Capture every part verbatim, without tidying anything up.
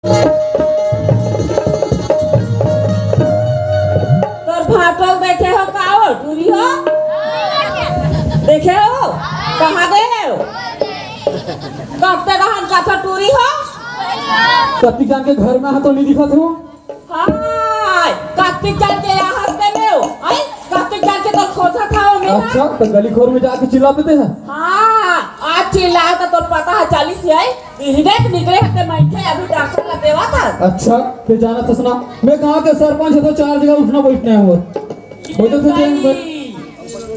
तोर भाटो देखे हो का हो, टूरी हो? देखे हो? कहाँ गए हो? कब तक रहन का था टूरी हो? कत्ती जान के घर में हा तो नहीं दिखत हो? हाय, कत्ती जान के यहाँ हंसते में हो? आई, कत्ती जान के तो खोजा था वो मेरा। अच्छा, तो गली खोर में जाके चिल्ला देते हैं? हाँ, आज चिल्ला तो तोर पता है चालीस है। इहने के निकले हते मनखे अभी डॉक्टर ला देवा था। अच्छा, फिर जाना था सुना, मैं गांव के सरपंच है तो चार जगह उठना बैठना है वो। बोलते थे कि भाई,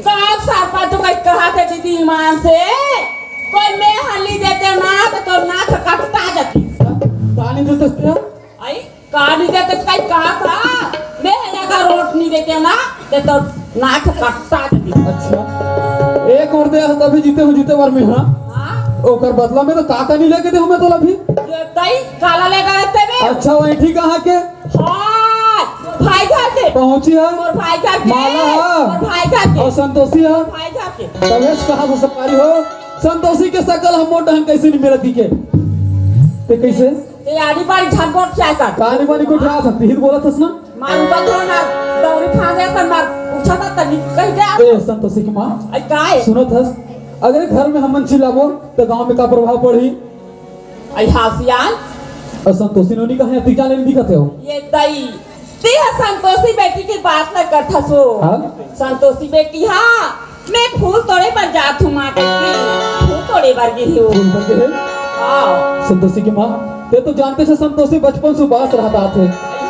गांव सरपंच तो कहीं कहा थे दीदी ईमान से, कोई मैं हली देते ना तो तोर नाक कटता जाती। पानी देते थे? आई, का नहीं देते कहीं कहा था, मैं है अगर रोट नहीं देते ना, ते तो नाक कटता देती। अच्छा, एक और दे तभी जीते हो, जीते बार में, हाँ? हाँ? ओकर बदला में तो काका नहीं लेके दे हमें तो अभी। ये तई काला लेकर रहते बे। अच्छा, वही ठीक कहाँ के? हाँ, भाई घर के। पहुंची है? और भाई घर के। माला है? और भाई घर के। और संतोषी है? भाई घर के। तवेश कहाँ से सवारी हो? संतोषी के सकल हम मोट हम कैसे नहीं मेरा दिखे? ते कैसे? ते आड़ी बाड़ी झंझट क्या कर? कहानी बानी को उठा सकती ही, बोला था ना? मारू बकरो ना, दौरी फांदे पर मार, उठा था तनी, कहीं जा। ए, संतोषी की माँ। आई काय? सुनो थस, अगर घर में हमन चिल्लाबो, तो गांव में का प्रभाव पड़ी? आई हासियान। और संतोषी नोनी कहाँ है? तीजा लेने दिखाते हो? ये दई, ते हा संतोषी बेटी की बात न करथस हो। हाँ? संतोषी बेटी हा, मैं फूल तोड़े बर जात हूँ माँ कहिके, फूल तोड़े बर गे हूँ। फूल बर गे हे? हाँ। संतोषी की माँ, ते तो जानते से संतोषी बचपन से उपास रहत आथे।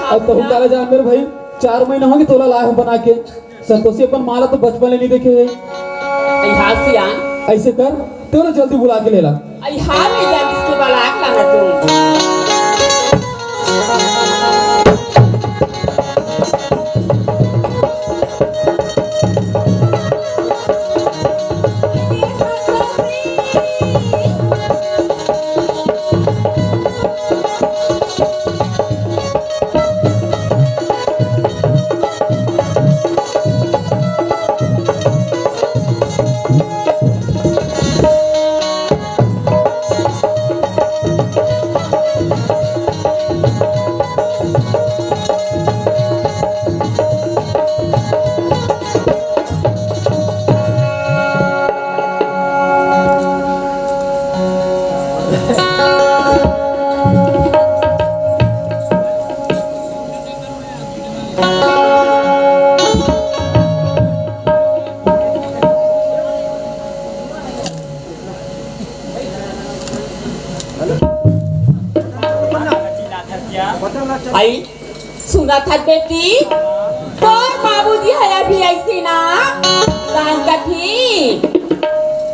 अब तहु काला जान मेरे भाई, चार महीना हो गे तोला लाए हो बना के। संतोषी अपन माँ ला तो बचपन ले नहीं देखे हे। आई हासियान। ऐसे कर, तोला जल्दी बुला के ले ला। आई हाल में जा किसके बलाक लाना तू। आई, सुनत हस बेटी, तोर बाबूजी ह अभी अइसे ना, कान कथी,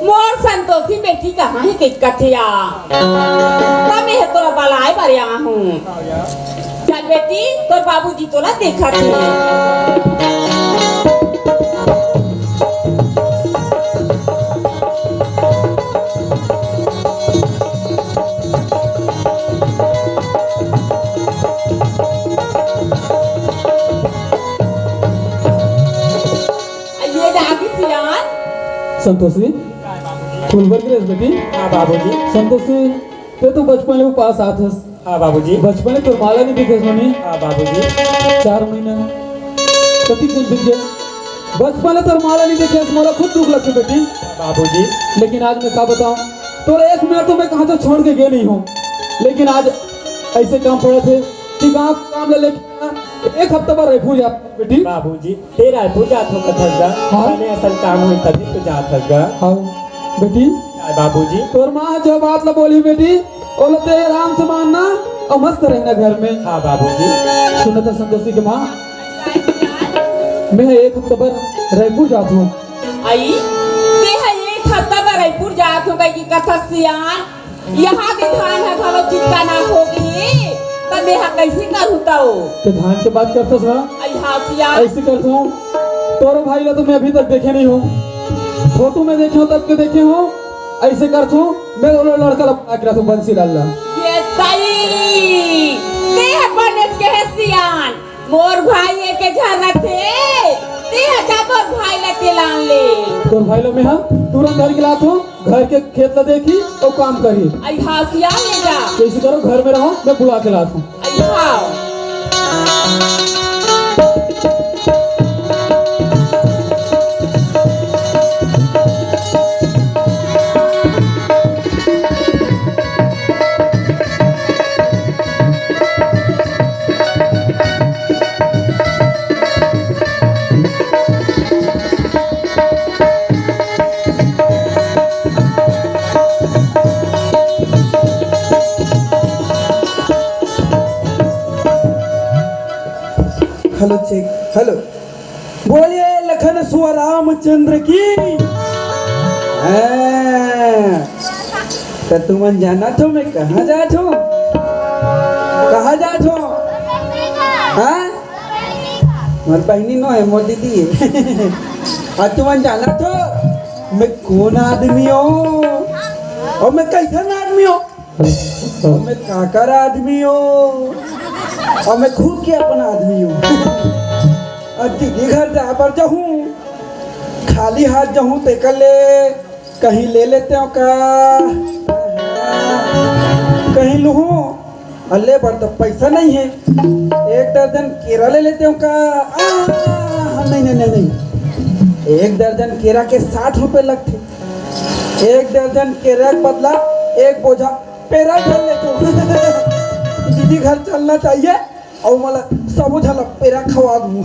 मोर संतोषी बेटी कहाँ हे के कथे आ, त मैं ह तोला बलाए बर आया हूँ। चल बेटी, तोर बाबूजी तोला देखत हे। ये दादी सियान। संतोषी, फूल बर गिरेस बेटी? हाँ बाबूजी। संतोषी, ते तो बचपन ले उपास आथस। हाँ बाबूजी। बचपन ले तोर माला नहीं दिखेस मम्मी। हाँ बाबूजी। चार महीना, कति दिन बीत गए। बचपन ले तोर माला नहीं दिखेस, मोला खुद दुख लगथे बेटी। हाँ बाबूजी। लेकिन आज मैं का बताऊं, तोला एक मिनट तो मैं कहाँ तो छोड़ के गए नहीं हूँ, लेकिन आज ऐसे काम पड़त हे कि गाँव काम ले लेके एक हफ्ता भर रायपुर जा बेटी। बाबूजी, ते रायपुर जात हो कथस गा? हाँ। तने असन काम होई तभी तो जात हस गा। हाँ, बेटी। काय बाबूजी? तोर माँ जो बात ला बोली बेटी, ओला ते आराम से मानना और मस्त रहना घर में। हाँ बाबूजी। सुनत हस संतोषी के माँ, मैं एक हफ्ता भर रायपुर जात हूँ। आई, ते ह एक हफ्ता भर रायपुर जात हो कहिके कथस सियान। यहाँ के धान ह घलो चिक्का ना होगे, त मेंहा कइसे करहूँ तव? ते धान के बात करथस ना? अई हासिया। अइसे करथों, तोरो भाई ला तो मैं अभी तक देखे नहीं हूँ। फोटो में देखे हूँ, तब के देखे हूँ। अइसे करथों, मैं वो लड़का ला पकड़ा के रखथों, बंसीलाल ला। ये तई, ते ह बनेच के हे सियान। मोर भाई एके झन रथे, ते ह जा तोर भाई ला तेलान ले। तोर भाई ला मेंहा तुरंत धर के लाथों। घर के खेत ला देखी अउ काम करही। आई हाँ, सियान ले जा। जैसे करो, घर में रहो, मैं बुला के लात हूँ। आई हाँ। Hello, check. हेलो। बोलिए लखन सुआ रामचंद्र की। हाँ। त तुमन जानत हो मैं कहाँ जात हूँ? कहाँ जात हूँ? हाँ? मोर बहिनी नो हे, मोर दीदी हे। अउ तुमन जानत हो मैं कोन आदमी हूँ अउ मैं कइसन आदमी हूँ? अउ मैं काकर आदमी हूँ अउ मैं खुद के अपन आदमी हूँ। अउ दीदी घर जाए बर जाहूँ, खाली हाथ जाहूँ, तेकर ले कहीं ले लेते हो का? कहीं लूहूँ? अउ ले बर तो पैसा नहीं है। एक दर्जन केरा ले लेते हो का? आ, नहीं, नहीं, नहीं, नहीं। एक दर्जन केरा के साठ रुपए लगथे। एक दर्जन केरा के बदला एक बोझा पेरा धर लेते हो। दीदी घर चलना चाहिए। अउ मोला सबो झन ला पेरा खवा दू।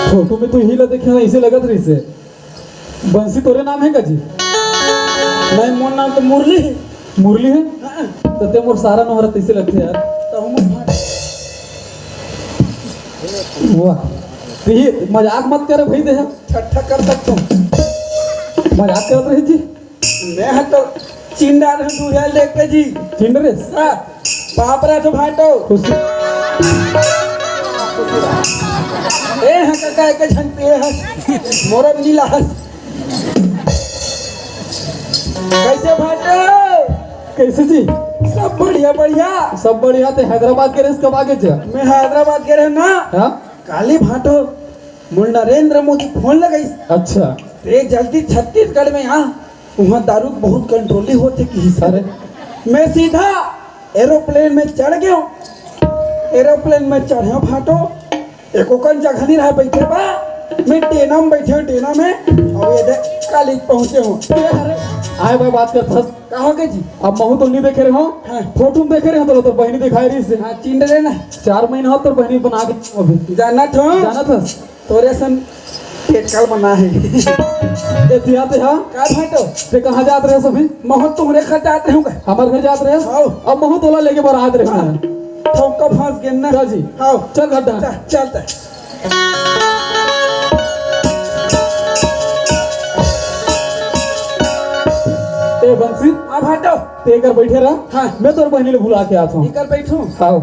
फोटो में तो इही ला देखे हंव, अइसे लगत रहिसे। बंसी तोरे नाम हे का जी? नहीं, मोर नाम तो मुरली हे। मुरली हे? हाँ। त ते मोर सारा नोहरा तइसे लगथे यार। त हम वाह। त ये मजाक मत करे भाई, देह। ठट्ठा कर सकत हूँ। मजाक करत रहे जी। मैं ह तो चिंडा रहे दूरिहा लेके जी। चिंड रे? हाँ। बाप रे तो भाटो। खुशी। ए ह कका, एक झन पिए ह। मोरम नीला हस। कइसे भाटो? कइसे जी? सब बढ़िया, बढ़िया। सब बढ़िया। ते हैदराबाद गे रहेस, कब आगे जा? मैं हैदराबाद गे रहेंव ना। हाँ? काली भाटो, मोला नरेंद्र मोदी फोन लगाइस। अच्छा। ते जल्दी छत्तीसगढ़ में आ, उहाँ दारू के बहुत कंट्रोलिंग होथे किहिस। अरे। मैं सीधा एरोप्लेन में चढ़ गेंव। एरोप्लेन में चढ़ेंव भाटो, एको कन जगह नहीं रहा बैठे बर। मैं टेना में बैठेंव, टेना में, अउ ये दे कॉलेज पहुँचे हूँ। अरे, आए भाई बात करत हस। का हो गे जी? अब महूँ तो नहीं देखे रहेंव। हाँ। फोटो में देखे रहेंव, तो तोर बहिनी दिखाए रहिसे। हाँ, चिंड रहे ना। चार महीना हो तोर बहिनी बना के अभी। जानत हो? जानत हस? तोरे असन पेटकाल बना हे। ए, तिया ते हा? का भाटो? ते कहाँ जात रहेस अभी? महूँ तुँहरे घर जात रहेंव का? हमर घर जात रहेस? हाँ। अब महूँ तोला लेगे बर आत रहेंव। हाँ। ठोका फंस गेन ना। चल जी। हाँ। चल घर डहर। चल, चल, चल। ए बंसी। हाँ भाटो। ते एकर बैठे रह। हाँ। मैं तोर बहिनी ला बुला के आत हूँ। एकर बैठूँ? हाँ।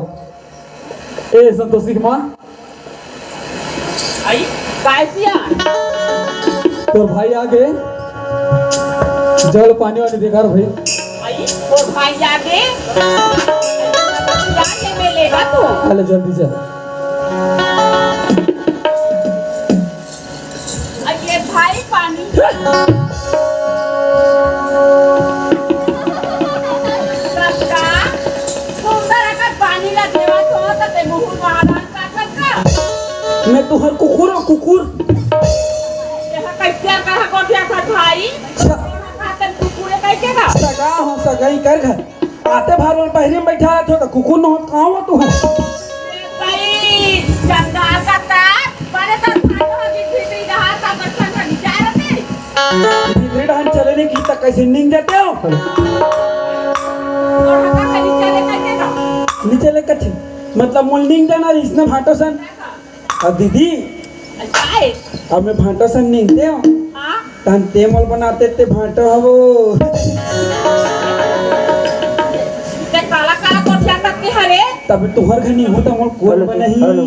ए संतोषी के माँ। आई, काय सिया? तोर भाई आगे, जल पानी वानी देखा रे भाई। आई, तोर भाई आगे, जाके मैं लेगा तू। अले जल्दी चल। अरे भाई, पानी। कतका सुंदर अकन पानी ला देवत हो, त ते मुँह महाराज का कतका? मैं तुँहर कुकुर हूँ, कुकुर। तेहा कइसे कहा कोठिया था भाई? स- तेहा कहा तन कुकुर है कह के ना? सगा हो, सगाई कर घर। आते भार में बहरी में बैठा रहत हो, त कुकुर नोहत कहाँ हो तुँहर? भाई, चंदा का तार, बड़े तार फाटो हो जी, भीतरी डहार का बच्चा का विचार है। भीतरी डहार चले नहीं की, त कइसे नींद जाते हो? और हका कहीं चले करके ना। नहीं चले कथे। मतलब मोला नींद जाना, इसने भाटो सन। अब दीदी, काय? अब मैं भांटा संग निंगते हूँ। हाँ? तहन ते मोल बनाते ते भांटा हवो। ते काला काला कोठिया तक के हरे? तब तुहर घर नहीं होता मोल कोन हेलो, बनाही। हेलो।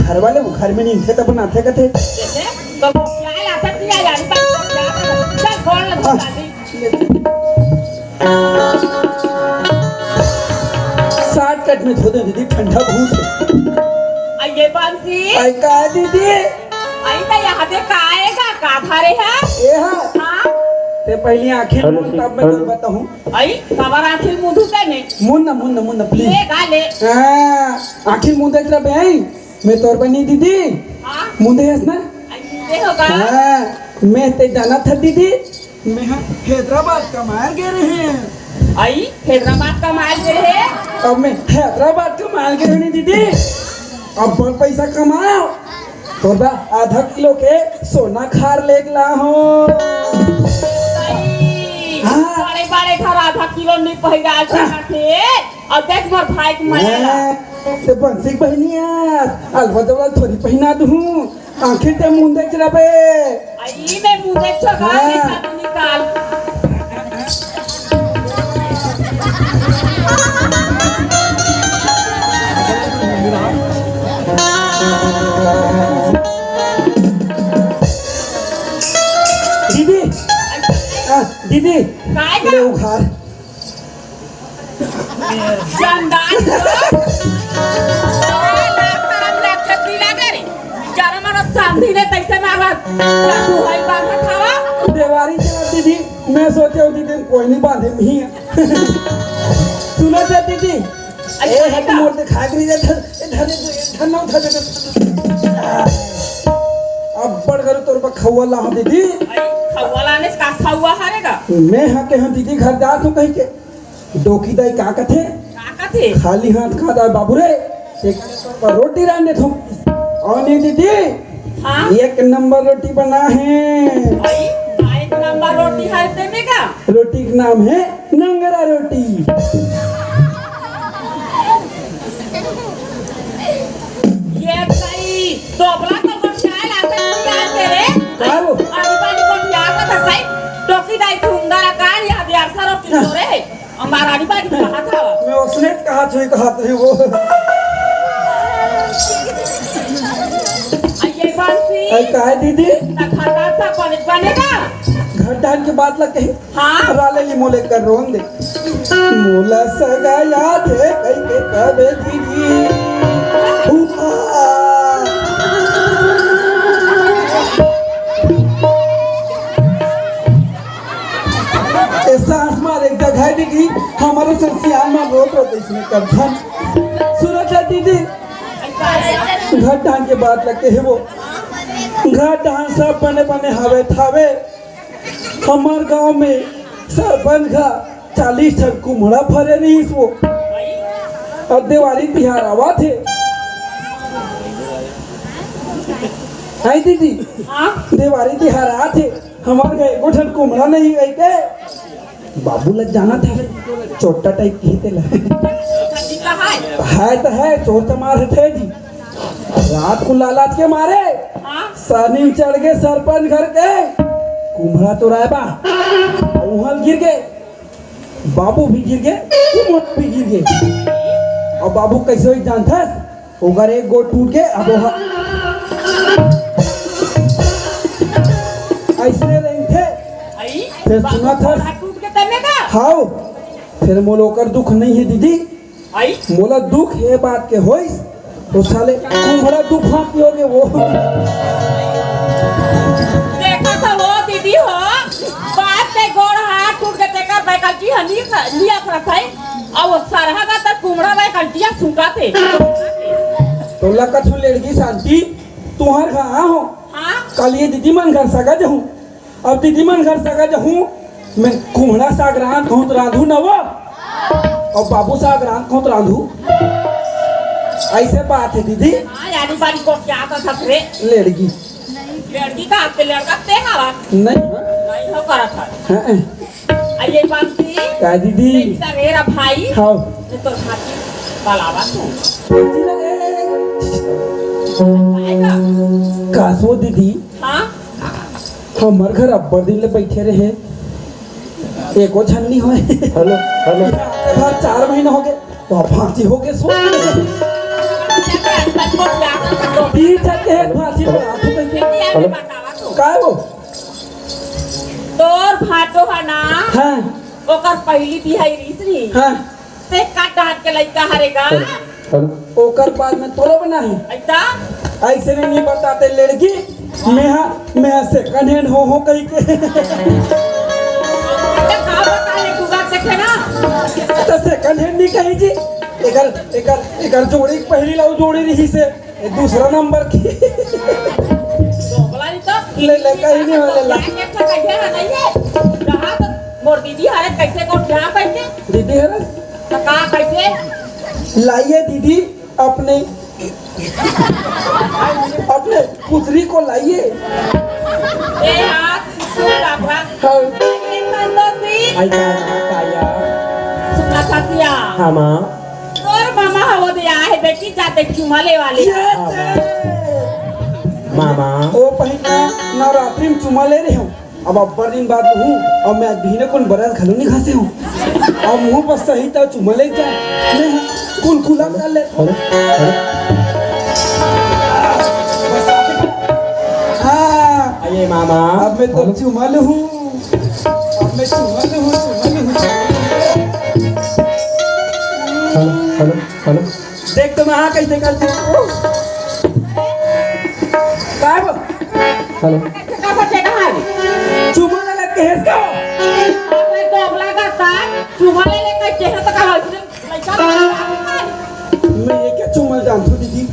घर वाले वो घर में नहीं थे तब बनाते कथे। जैसे तो वो क्या है, आदत नहीं आ यार, तब तो क्या करो? चल, फोन लगा हाँ। दीदी। शॉर्टकट में धो दे दीदी, ठंडा बहुत है। अये बंसी। अये का दीदी? अये त यहाँ पे का आएगा, का धरे है? ये है। हाँ। ते पहली आँखी मूंद, तब मैं तुम बताऊँ। अये, काबर आँखी मूंदहूँ ते में? मूंद ना, मूंद ना, मूंद ना, please। ये गा ले। हाँ, आँखी मूंद इतना बे आई। मैं तोर बनी दीदी। हाँ। मूंदे हस ना? अये, मूंदे हो का? हाँ, मैं ते जाना था दीदी। मैं हा हैदराबाद कमाए गे रहे। अये, हैदराबाद कमाए गे रहे? अब मैं हैदराबाद कमाए गे रहे दीदी। अब बड़ पैसा कमाओ। तोर बर आधा किलो के सोना खार लेके ला हो। अये, हाँ। बड़े बड़े घर आधा किलो नहीं पहिरा सकत हे। अब देख मोर भाई के मया ला। हाँ, ते बंसी के बहिनी यार, अलवा जवला थोड़ी पहिना दूँ। आँखी ते मूंदे के रबे। अये में मूंदे छोगा, हाँ। निकाल, निकाल। दीदी, आ, दीदी, काय का? ले उघार। जानदार हो। अरे, लाख तरम लाख छतरी लागे रे। जरा मनो समझी ने तैसे मारत। क्या तू हई बांधा खावा? देवारी के दीदी, मैं सोचे हूँ दीदी कोई नहीं बांधे नहीं है। सुनो तो दीदी, अरे, ए, हट का? मोर दिखा के नहीं दे, धर, ए, धर, ए, धर, ना उठा दे, धर। अब बड़ करो तोर पर खौवा ला हूँ दीदी। अरे, खौवा लाने से का खौवा हारेगा? मैं हाँ के हाँ दीदी घर जा तू कहीं के। डोकी दाई का कथे? का कथे? खाली हाथ का दाई बाबू रे, एक रोटी रांधे थू। और नहीं दीदी, हाँ? एक नंबर रोटी बना है। भाई, एक नंबर रोटी है ते में का? रोटी का नाम है नंगरा रोटी। ये सही, दोबरा तो बचाए लाते नहीं आते रे। का वो? अरे बाजी को क्या था सही? डोकी दाई सुंदर कान या दियार सरो किलो रे। हमारा नहीं बाजी कहा था। मैं उसने कहा छुई कहा थे वो। अये बंसी। अये काय दीदी? ना खाता था कॉलेज बनेगा? घर डाल के बात लग गई। हाँ। राले ली मोले कर रोन दे। मोला सगा याद है कई के कबे दीदी। हुआ। ए सास मार एक जगह दीदी, हमारे से सियान मार रोत रोत इसने कर धन। सूरज है दीदी। घर डाल के बात लगते है वो। घर डाल सब बने बने हवे थावे। हमर गांव में सरपंच घा चालीस ठन कुम्हड़ा फरे रहिस वो। अब देवारी तिहार आवत हे। हाय दीदी, हाँ? देवारी तिहार आत हे, हमर घर एको ठन कुम्हड़ा नहीं है के? बाबू ल जाना था, चोट्टा टाइप की तेला। है तो है, चोर तो मार है जी। रात को लालच के मारे हाँ? सानी चढ़ के सरपंच घर के कुम्हड़ा चोराए बा। उहल गिर के बाबू भी गिर के, कुम्हड़ा भी गिर के। और बाबू कैसे होई जानथस? ओकर एक गोड़ टूट के अब ओहा अइसने रहिथे। आई? फिर बा-, सुनत हस? गोड़ टूट के तने का? हाव। फिर मोला ओकर दुख नहीं है दीदी। आई? मोला दुख ये बात के होइस, तो साले कुम्हड़ा दू फांकी हो गए वो। देखा था वो दीदी हो, बात के गोड़ हाथ टूट के तेकर बैकल्टी हनी लिया करत है, और वो सरहा का तर कुम्हड़ा बैकल्टिया सूंघा थे। तो लकत हो लेड़गी शांति, तुहर कहाँ हो? हाँ? कल ये दीदी मन घर सगा जहूँ। अब दीदी मन घर सगा जहूँ, मैं कुम्हड़ा साग रांध कहूँ तो रांधू न वो, और बाबू साग रांध कहूँ तो रांधू। ऐसे बात है दीदी। हाँ, यानी बारी को क्या था ससुरे? लड़की। लड़की का आपके लड़का ते हवा? नहीं। नहीं हो करत है। हाँ। अरे बंसी। का दीदी? तेरा भाई? हाँ। ये तो भाभी बलावा तू। आएगा। का सो दीदी? हाँ? हमर घर अब्बड़ दिन ले बैठे रहे, एको झन नहीं होय। Hello, hello. हर चार महीना हो गए, तो फांसी हो गए सो। तीन झन के एक फांसी पर हाथ हो गई। हेलो। काय वो? तोर भाटो है ना, हाँ। ओकर पहिली बिहाई रहिस नी। हाँ। ते का डांट के लइका हरे गा? ओकर बाद में तोला बना है। ऐसा? ऐसे में नहीं बताते लड़की, मैं हा, मैं हा second hand हो, हो कही के। ते का बता ले, तू बात देखे ना। तो second hand नहीं कही जी। एकर, एकर, एकर जोड़ी पहिली लाऊ जोड़ी रहिसे। ये दूसरा नंबर की। बोला नहीं तो। ले, ले, कहीं नहीं वाले ला। क्या, क्या, क्या, क्या है, नहीं है? रहा तो मोर दीदी हरे कैसे को क्या कैसे? दीदी हरे? तो का कैसे? लाइए दीदी अपने, अपने पुत्री को लाइए। ए, आज सुन बाबा। हाँ। ये कर दो दी। आई का, का यार? सुना था क्या? हाँ, माँ। तोर मामा ह वो दे आए हे बेटी, जाते चुमा ले वाले। ये हाँ, माँ। मामा। ओ पहिला नवरात्रि में चुमा ले रहे हो। अब अब्बर दिन बाद हूँ, अब मैं आज बिहने कोन बरस घलो नहीं घासे हूँ। अब मुँह पर सही तो चुमा ले जा। मैं कुलकुला कर ले। Hello, hello. हाँ। आइए मामा। अब मैं तो हेलो। चुमा ले हूँ। अब मैं चुमा ले हूँ, चुमा ले हूँ। Hello, hello, hello. देख तो मैं हाँ कैसे करती हूँ। काय वो? हेलो। का बच्चे कहाँ है? चुमा ले लग के हेस का? अबे दोगला का साथ चुमा ले ले के चेहरा तो कहाँ है? लड़का मैं ये क्या चुमा जानत हूँ दीदी?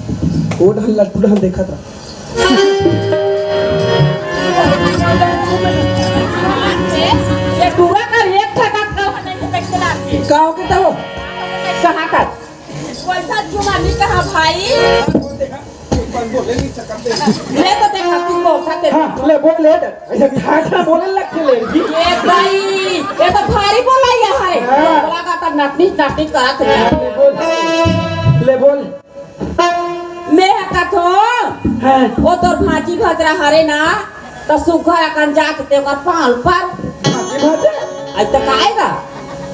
वो ढंग लट्टू ढंग देखा था। ये पूरा कर एक ठका कर नहीं देखते लागे। का हो के तब? कहाँ का? वैसा जुबानी कहा भाई। ले तो देखा तू मौका दे। हाँ, ले बोल ले। ऐसे ठाठा बोले लग के ले जी। ये भाई, ये तो भारी बोला ये है। हाँ। बोला का तब नटनी नटनी करा थे। ले बोल, ले बोल। मैं कथो, हाँ। वो तोर भांची भतरा हरे ना, तो सुघर अकन जात ते ओकर पाल पर। भांची भतरा? आई तो काएगा?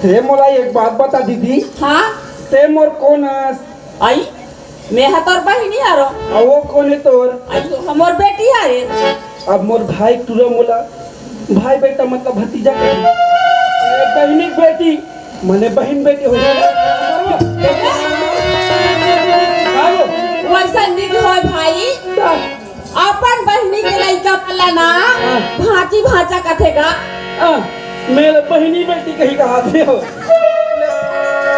ते मोला एक बात बता दीदी। हाँ? ते मोर कोन अस? आई? मैं हा तोर बहिनी हरो। आ वो कोन है तोर? आई तो हमर बेटी हरे। अब मोर भाई टूरा मोला भाई बेटा मतलब भतीजा के ए, बहिनी के बेटी, मने बहिन बेटी हो जाए। वैसा निक होय भाई, अपन बहिनी के लइका वाला ना, हाँ। भांची भांचा कथे गा। हाँ, मेरे बहिनी बेटी कही कहा थे हो।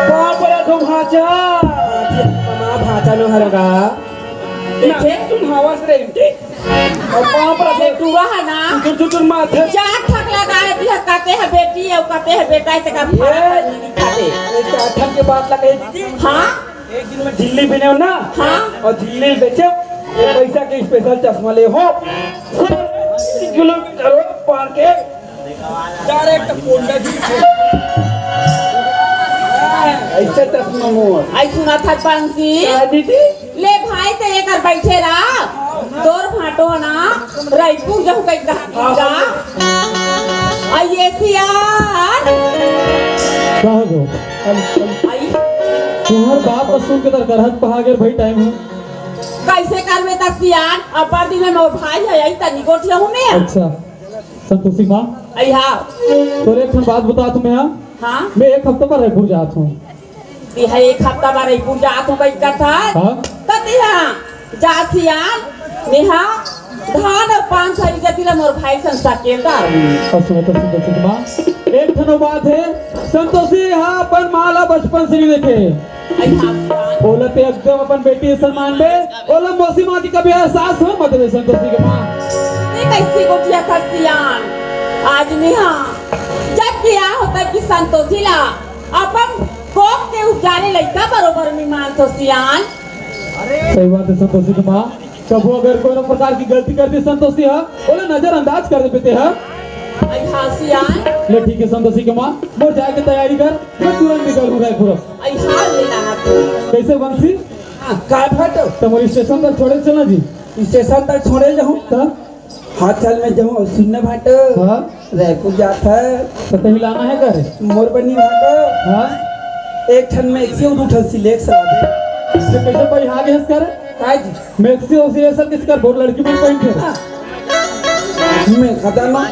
बाप रे तो भांचा। भांचा, मामा भांचा नो हरगा। देखे? ना, तुम हवा से रही, ठीक? अरे टूरा है ना। चुचुर चुचुर माथे। चार ठक लगाए दिया, कहते हैं बेटी है, कहते हैं बेटा, ऐसे का ये, खाते। ये चार ठक के बात लगे दीदी। हाँ। एक दिन में झिल्ली पहने हो ना। हाँ। और झिल्ली बेचे, ये पैसा के special चश्मा ले हो। किलोमीटर हो पार के। Direct पोंडा जी। ऐसे चश्मा मोर। आई सुना था पंसी। हाँ, दीदी। ले भाई, ते एकर बैठे रहा। तोर भांटो ना, रायपुर जाहूं कहीं कहा जा। आ ये सियान। का हो गो? आई। तुम्हार बात तो सुन के तर करहत पहा गेल भाई, टाइम है। कैसे करबे त सियान? अपर दिन में मोर भाई है, यही तनी गोठिया हूँ मैं। अच्छा, संतोषी माँ। आई हाँ। तोरे एक ठन बात बता तुम्हें, हाँ? हाँ? मैं एक हफ्ता पर रायपुर जात हूँ। तिहा एक हफ्ता बर रायपुर जात हो कहि कथस। हाँ। त तिहा जा सियान, मेहा धान अउ पान सरी जति ल मोर भाई सन सकेलदार। अउ सुनो तो सुनो तो सुनो। एक ठनो बात है, संतोषी हा अपन माँ ला बचपन से नहीं देखे। अइहा सियान। ओला ते एकदम अपन बेटी समान दे, ओला मौसी माँ की कभी एहसास हो मत दे संतोषी के माँ। ते कैसी गोठिया था सियान? आज मेहा जब किया होता कि संतोषी ला अपन कोख के उपजाने लइका बरोबर मी मानथो सियान। सही बात है संतोषी के माँ। कभू अगर कोनो प्रकार की गलती कर दी संतोषी हा, ओला नजरअंदाज कर देबे ते हा। अइहा सियान। ले ठीक है संतोषी के माँ, मोर जाए के तैयारी कर, मैं तुरंत निकल हूँ रायपुर। अइहा ले लाना तू। कैसे बंसी? हाँ, का भाटो? तो मोर स्टेशन तक छोड़े चलना जी। स्टेशन तक छोड़े जाहूँ। हाँ? हाँ, चल मैं जाहूँ। अउ सुन ना भाटो, हाँ? रायपुर जात है। तो कहीं लाना है का रे? मोर बनी भाटो। हाँ? एक ठन में एक से दू ठन सिलेक्स ला दे। तो कैसे भाई आगे है इसका रे? का जी? मैक्सी और सिलेक्स किसका बोर्ड लड़की में पहन के? हाँ। मैं खाता ना,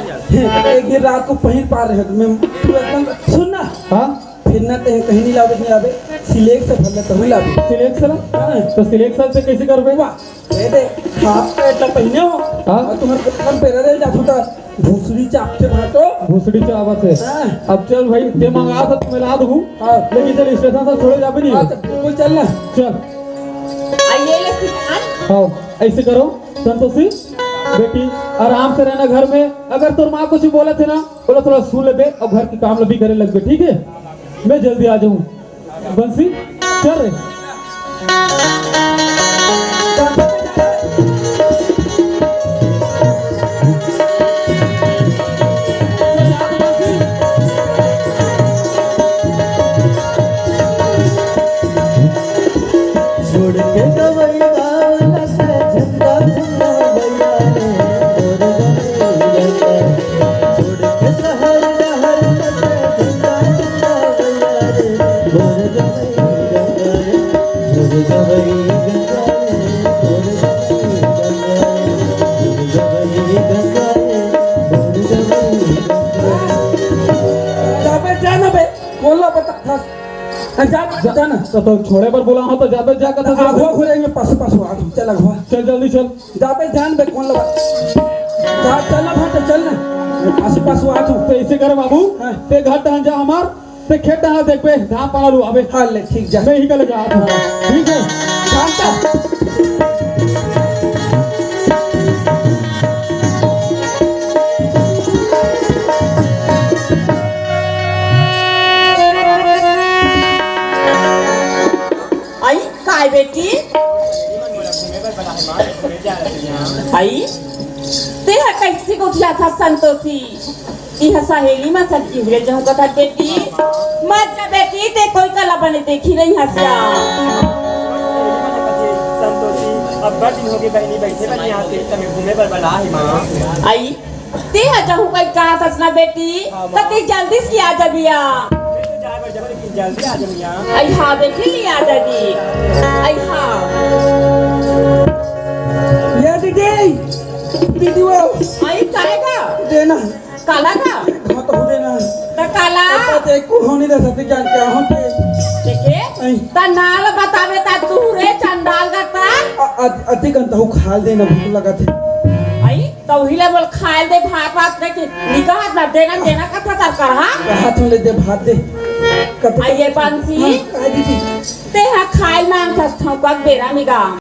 एक दिन रात को पहिर पा रहे हैं, मैं, तू एकदम सुन ना। हाँ? फिर ना तें कहीं नहीं लावे, नहीं लावे, सिलेक्स से भर ले, तहूँ लावे। सिलेक्स से ना? हाँ। तो सिलेक्स से कैसे करबे? वाह, ये दे, हाफ पैंट ला पहिने हो, हाँ। और तुम्हारे कम पैर रह जाता था, भोसड़ी चापथे भाटो। भोसड़ी चापथे। हाँ। अब चल भाई, तें मंगा था तो मैं ला दूँ। हाँ। लेकिन चल, स्टेशन से छोड़े जाबे नहीं। हाँ, तो बिल्कुल चल ना। चल। आइए ले सिखान। हाँ, ऐसे करो संतोषी, बेटी आराम से रहना घर में। अगर तोर माँ कुछ बोलथे ना, ओला थोड़ा सुन लेबे और घर के काम ला भी करे लगबे, ठीक है? मैं जल्दी आ जाऊँ। बंसी, चल रे। छोड़ के गवैया लगे झंडा झंडा भैया रे, मोर गवैया। छोड़ के शहर डहर लगे झंडा झंडा भैया रे, मोर गवैया। मोर गवई गंगा रे, मोर गवई गंगा रे, मोर गवई गंगा रे, मोर गवई गंगा रे। जाबे जा ना बे, कोन ला बता था। जा, जा ना। तो, तो छोड़े बर बोला हूँ तो जाबे जा कथा से। आघो घुरे में पास पास आ, चल आघो। चल जल्दी चल। जाबे जान बे कोन ला बता। जा, चल ना भाई, चल ना। पास पास आ तू। तो ऐसे कर बाबू, हाँ। तें घर तहन जा हमार, तें खेत डहर देखबे, धान पाला लुआबे। हाँ, ले, ठीक जा। मैं ही कल जा। ठीक है। शांता। आई, काय बेटी? आई, तें ह कइसे गोठियाथस संतोषी? इहाँ सहेली मन संग घूमे जाहूँ कथस बेटी। मत जा बेटी, तें कोई करा बने देखी नहीं हस या। संतोषी, अब्बड़ दिन होगे बहिनी बइठे बर इहाँ से, त मैं घूमे बर बला हे माँ। आई, तें ह जाहूँ कहिके कहत हस ना बेटी, हाँ, त तें जल्दी से आ जाबे या। मैं तो जाए बर जाबे, लेकिन जल्दी आ जाबे या। आई हाँ बेटी, आ जाबे। आई हाँ। ये दीदी, दीदी वो। आई काहे का? देना। काला का? हाँ, तो हो देना। त काला? अब तो एको होनी दे सकती जान क्या होते। देखे? आई। त नाल बतावे त तू रे चंडाल का त? अ-, अ-, अति कन तहु खाल देना, भूख लगथे। आई, त उही ले बोल खाल दे भात वात नहीं कि निकाहत ना देना, देना कथा तर कर, हाँ? हाथ में ले दे भात दे। कथा आई ये बंसी? हाँ, कह दीजिए। तें ह खाल मांगथस थौकक बेरा में गा।